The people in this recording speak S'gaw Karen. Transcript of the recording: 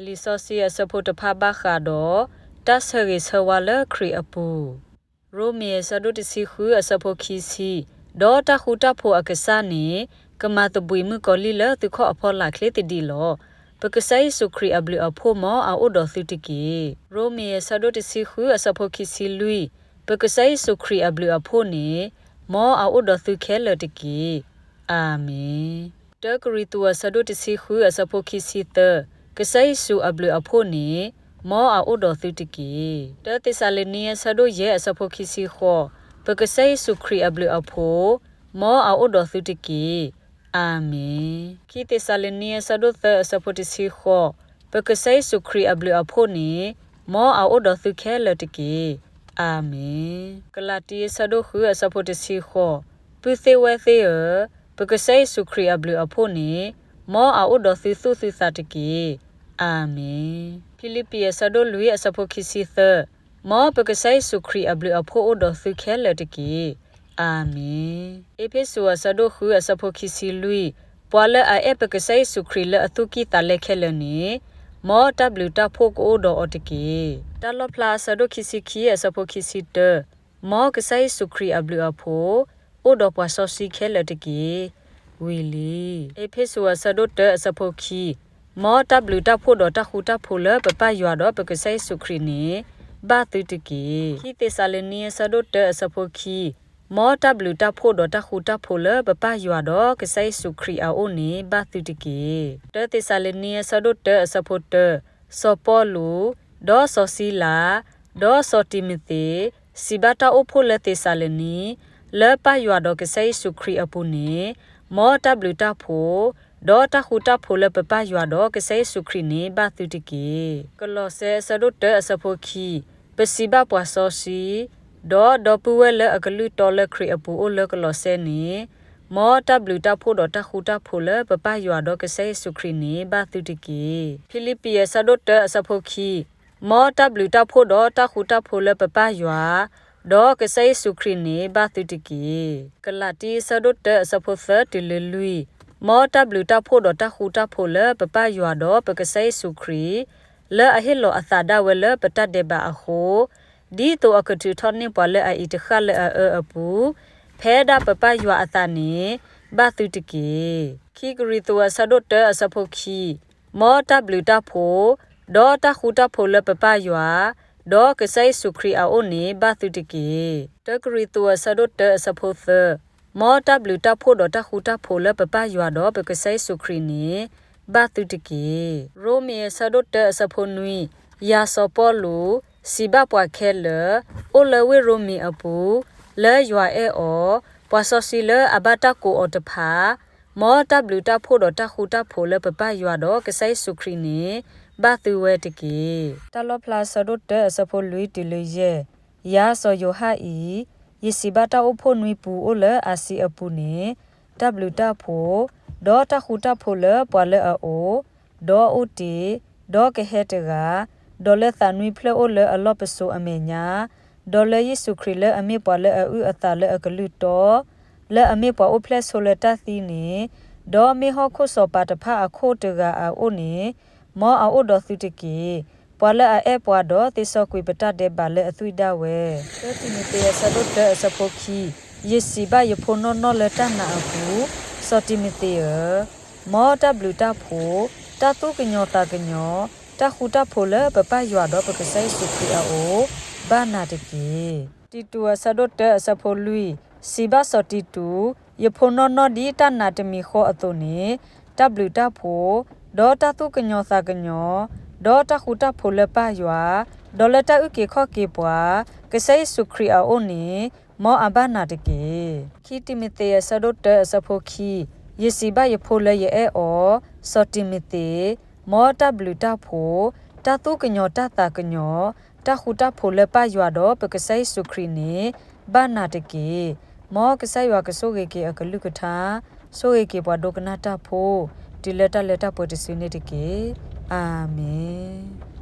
လံာ်စီဆှံအဆၢဖိတဖၣ်ဘၣ်ဃးဒီး တၢ်ဆၢဂ့ၤဆၢဝါလၢခရံာ်အပူၤ, ရိမ့ၤအဆၢဒိၣ်တဆံဃုအဆၢဖိခံဆံ, ဒီးတၢ်ဃူတၢ်ဖိးအကစၢ်န့ၣ် ကမၤသဘှံးမုၣ်ကီၤလံၢ်လၢသုခီၣ်အဖီလာ်ချ့သဒံးလီၤ. ပကစၢ်ယ့ၣ်ၡူးခရံာ်အဘျုးအဖှိၣ်မ်အအိၣ်ဒီးသုတက့ၢ်. ရိမ့ၤအဆၢဒိၣ်တဆံဃုအဆၢဖိခံဆံလွံၢ်, ပကစၢ်ယ့ၣ်ၡူးခရံာ်အဘျုးအဖှိၣ်န့ၣ် မ်အအိၣ်ဒီးသုခဲလၢာ်တက့ၢ်. အၤမ့ၣ်. တၢကရံၣ်သူးအဆၢဒိၣ်တဆံဃုအဆၢဖိခံဆံသၢ, ကစၢ်ယ့ၣ်ၡူးအဘျုးအဖှိၣ်န့ၣ် မ်အအိၣ်ဒီးသုတက့ၢ်. တၢသ့းစၤလနံအဆၢဒိၣ်ယဲၢ်အဆၢဖိခံဆံဃိး, ပကစၢ်ယ့ၣ်ၡူးခရံာ်အဘျုးအဖှိၣ် မ်အအိၣ်ဒီးသုတက့ၢ်. အၤမ့ၣ်. ခံသ့းစၤလနံအဆၢဒိၣ်သၢအဆၢဖိတဆံဃိး, ပကစၢ်ယ့ၣ်ၡူးခရံာ်အဘျုးအဖှိၣ်န့ၣ် မ်အအိၣ်ဒီးသုခဲလၢာ်တက့ၢ်. အၤမ့ၣ်. ကလၤတံအဆၢဒိၣ်ဃုအဆၢဖိတဆံဃိး, ပုၢ်သ့ၣ်ဝဲၢ်သ့ၣ်ဧၢ, ပကစၢ်ယ့ၣ်ၡူးခရံာ်အဘျုးအဖှိၣ်န့ၣ် မ်အအိၣ်ဒီးသုသူၣ်သုသးတက့ၢ်. အၤမ့ၣ်. ဖံလံးပံၤအဆၢဒိၣ်လွံၢ်အဆၢဖိခံဆံသၢ, မ်ပကစၢ်ယ့ၣ်ၡူးခရံာ်အဘျုးအဖှိၣ်အိၣ်ဒီးသုခဲလၢာ်တက့ၢ်. အၤမ့ၣ်. အ့းဖ့းစူးအဆၢဒိၣ်ဃုအဆၢဖိခံဆံလွံၢ်, ပှၤလၢအအဲၣ်ပကစၢ်ယ့ၣ်ၡူးခရံာ်လၢအသူၣ်ကံၢ်သးလဲခဲလၢာ်န့ၣ်, မ်တၢ်ဘျုးတၢ်ဖှိၣ်ကအိၣ်ဒီးအီၤတက့ၢ်. တၢ်လီၣ်ဖျါအဆၢဒိၣ်ခံဆံခံအဆၢဖိခံဆံတၢ, မ်ကစၢ်ယ့ၣ်ၡူးခရံာ်အဘျုးအဖှိၣ် အိၣ်ဒီးပှၤစီဆှံခဲလၢာ်တက့ၢ်. ဝံၤလံ. အ့းဖ့းစူးအဆၢဒိၣ်တၢအဆၢဖိခံ, မ်တၢ်ဘျုးတၢ်ဖှိၣ်ဒီးတၢ်ဃူတၢ်ဖိးလၢပပၢ်ယွၤဒီးပကစၢ်ယ့ၣ်ၡူးခရံာ်န့ၣ် ဘၣ်သုတက့ၢ်. ခံသ့းစၤလနံအဆၢဒိၣ်တၢအဆၢဖိခံ, မ်တၢ်ဘျုးတၢ်ဖှိၣ်ဒီးတၢ်ဃူတၢ်ဖိးလၢပပၢ်ယွၤဒီးကစၢ်ယ့ၣ်ၡူးခရံာ်အအိၣ်န့ၣ် ဘၣ်သုတက့ၢ်. တၢသ့းစၤလနံအဆၢဒိၣ်တၢအဆၢဖိတၢ, စီၤပီလူး, ဒီးစီၤစံလၤ, ဒီးစီၤတံၤမသ့း, စံးဘၣ်တၢ်အိၣ်ဖှိၣ်လၢသ့းစၤလနံ, လၢပၢ်ယွၤဒီးကစၢ်ယ့ၣ်ၡူးခရံာ်အပူၤန့ၣ်, မ်တၢ်ဘျုးတၢ်ဖှိၣ်, ဒီးတၢ်ဃူတၢ်ဖိးလၢပပၢ်ယွၤဒီးကစၢ်ယ့ၣ်ၡူးခရံာ်န့ၣ် ဘၣ်သုတက့ၢ်. ကလီးစဲအဆၢဒိၣ်တၢအဆၢဖိခံ, ပစံးဘၣ်ပှၤစီဆှံ, ဒီးဒီပုၢ်ဝဲၢ်လၢအကလုၢ်တီလၢခရံာ်အပူၤအိၣ်လၢကလီးစဲန့ၣ်, မ်တၢ်ဘျုးတၢ်ဖှိၣ်ဒီးတၢ်ဃူတၢ်ဖိးလၢပပၢ်ယွၤဒီးကစၢ်ယ့ၣ်ၡူးခရံာ်န့ၣ် ဘၣ်သုတက့ၢ်. ဖံလံးပံၤအဆၢဒိၣ်တၢအဆၢဖိခံ, မ်တၢ်ဘျုးတၢ်ဖှိၣ်ဒီးတၢ်ဃူတၢ်ဖိးလၢပပၢ်ယွၤ, ဒီးကစၢ်ယ့ၣ်ၡူးခရံာ်န့ၣ် ဘၣ်သုတက့ၢ်. ကလၤတံအဆၢဒိၣ်တၢအဆၢဖိသၢတုၤလၢလွံၢ်, မ်တၢ်ဘျုးတၢ်ဖှိၣ်ဒီးတၢ်ဃူတၢ်ဖိးလၢပပၢ်ယွၤဒီးပကစၢ်ယ့ၣ်ၡူးခရံာ်, လၢအဟ့ၣ်လီၤအသးဒၣ်ဝဲလၢပတၢ်ဒဲးဘးအဃိ, ဒ်သိးအကထုးထီၣ်န့ၢ်ပှၤလၢအအံၤတဃၣ်လၢအအၢအပူၤ, ဖဲဒၣ်ပပၢ်ယွၤအသးန့ၣ် ဘၣ်သုတက့ၢ်. ခံကရံၣ်သူးအဆၢဒိၣ်တၢအဆၢဖိခံ, မ်တၢ်ဘျုးတၢ်ဖှိၣ်, ဒီးတၢ်ဃူတၢ်ဖိးလၢပပၢ်ယွၤ, ဒီးကစၢ်ယ့ၣ်ၡူးခရံာ်အအိၣ်န့ၣ် ဘၣ်သုတက့ၢ်. တၢကရံၣ်သူးအဆၢဒိၣ်တၢအဆၢဖိသၢ, မ်တၢ်ဘျုးတၢ်ဖှိၣ်ဒီးတၢ်ဃူတၢ်ဖိးလၢပပၢ်ယွၤဒီးပကစၢ်ယ့ၣ်ၡူးခရံာ်န့ၣ် ဘၣ်သုတက့ၢ်. ရိမ့ၤအဆၢဒိၣ်တၢအဆၢဖိနွံ, ယၤစီၤပီလူး စံးဘၣ်ပှၤခဲလၢာ် အိၣ်လၢဝ့ၢ်ရိမ့ၤအပူၤ, လၢယွၤအဲၣ်အီၤ, ပှၤစီဆှံလၢအဘၣ်တၢ်ကိးအီၤတဖၣ်, မ်တၢ်ဘျုးတၢ်ဖှိၣ်ဒီးတၢ်ဃူတၢ်ဖိးလၢပပၢ်ယွၤဒီးကစၢ်ယ့ၣ်ၡူးခရံာ်န့ၣ် ဘၣ်သုဝဲတက့ၢ်. တၢ်လီၣ်ဖျါအဆၢဒိၣ်တၢအဆၢဖိလွံၢ်တုၤလၢယဲၢ်, ယၤစီၤယိၤဟၣ်အံၤ, ယစံးဘၣ်တၢ်အိၣ်ဖှိၣ်နွံပူၤအိၣ်လၢအၤစံအပူၤန့ၣ်, တၢ်ဘျုးတၢ်ဖှိၣ်, ဒီးတၢ်ဃူတၢ်ဖိးလၢပှၤလၢအအိၣ်, ဒီးအိၣ်တ့ၢ်, ဒီးကဟဲတဂၤ, ဒီးလၢသးနွံဖျၢၣ်အိၣ်လၢအလီၢ်ပစိာ်အမဲာ်ညါ, ဒီးလၢယ့ၣ်ၡူးခရံာ်လၢအမ့ၢ်ပှၤလၢအအုၣ်အသးလၢအကလုၢ်တီ, လၢအမ့ၢ်ပှၤအိၣ်ဖျဲၣ်ဆိလၢတၢ်သံန့ၣ်, ဒီးမ့ၢ်ဟီၣ်ခိၣ်စီၤပၤတဖၣ်အခိၣ်တဂၤအအိၣ်န့ၣ်, မ်အအိၣ်ဒီးသုတက့ၢ်. ပှၤလၢအအဲၣ်ပှၤဒီးသ့စီကွံာ်ပတၢ်ဒဲးဘးလၢအသွံၣ်ဒၣ်ဝဲ. တၢတံၤမသ့းအဆၢဒိၣ်တၢအဆၢဖိခံ, ယစံးဘၣ်ယဖိနီၢ်နီၢ်လၢတၢ်နာ်အပူၤ, စီၤတံၤမသ့းဧၢ, မ်တၢ်ဘျုးတၢ်ဖှိၣ်, တၢ်သူၣ်ကညီၤသးကညီၤ, တၢ်ဃူတၢ်ဖိးလၢပပၢ်ယွၤဒီးပကစၢ်ယ့ၣ်ၡူးခရံာ်အအိၣ်, ဘၣ်နၤတက့ၢ်. တံတူးအဆၢဒိၣ်တၢအဆၢဖိလွံၢ်, စံးဘၣ်စီၤတံတူး, ယဖိနီၢ်နီၢ်ဒ်တၢ်နာ်တမံၤဃီအသိးန့ၣ်, တၢ်ဘျုးတၢ်ဖှိၣ်, ဒီးတၢ်သူၣ်ကညီၤသးကညီၤ, ဒီးတၢ်ဃူတၢ်ဖိးလၢပၢ်ယွၤ, ဒီးလၢတၢ်အုၣ်က့ၤခီၣ်က့ၤပှၤ, ကစၢ်ယ့ၣ်ၡူးခရံာ်အအိၣ်န့ၣ်, မ်အဘၣ်နၤတက့ၢ်. ခံတံၤမသ့းအဆၢဒိၣ်တၢအဆၢဖိခံ, ယစံးဘၣ်ယဖိလၢယအဲၣ်အီၤ, စီၤတံၤမသ့း, မ်တၢ်ဘျုးတၢ်ဖှိၣ်, တၢ်သူၣ်ကညီၤတၢ်သးကညီၤ, တၢ်ဃူတၢ်ဖိးလၢပၢ်ယွၤဒီးပကစၢ်ယ့ၣ်ၡူးခရံာ်န့ၣ်, ဘၣ်နၤတက့ၢ်. မ်ကစၢ်ယွၤကဆိၣ်ဂ့ၤက့ၤအကလုၢ်ကထါ, ဆိၣ်ဂ့ၤက့ၤပှၤဒိကနၣ်တၢ်ဖိ, တုၤလၢတၢ်လၢတၢ်ပှဲၤတစုန့ၣ်တက့ၢ်. အၤမ့ၣ်.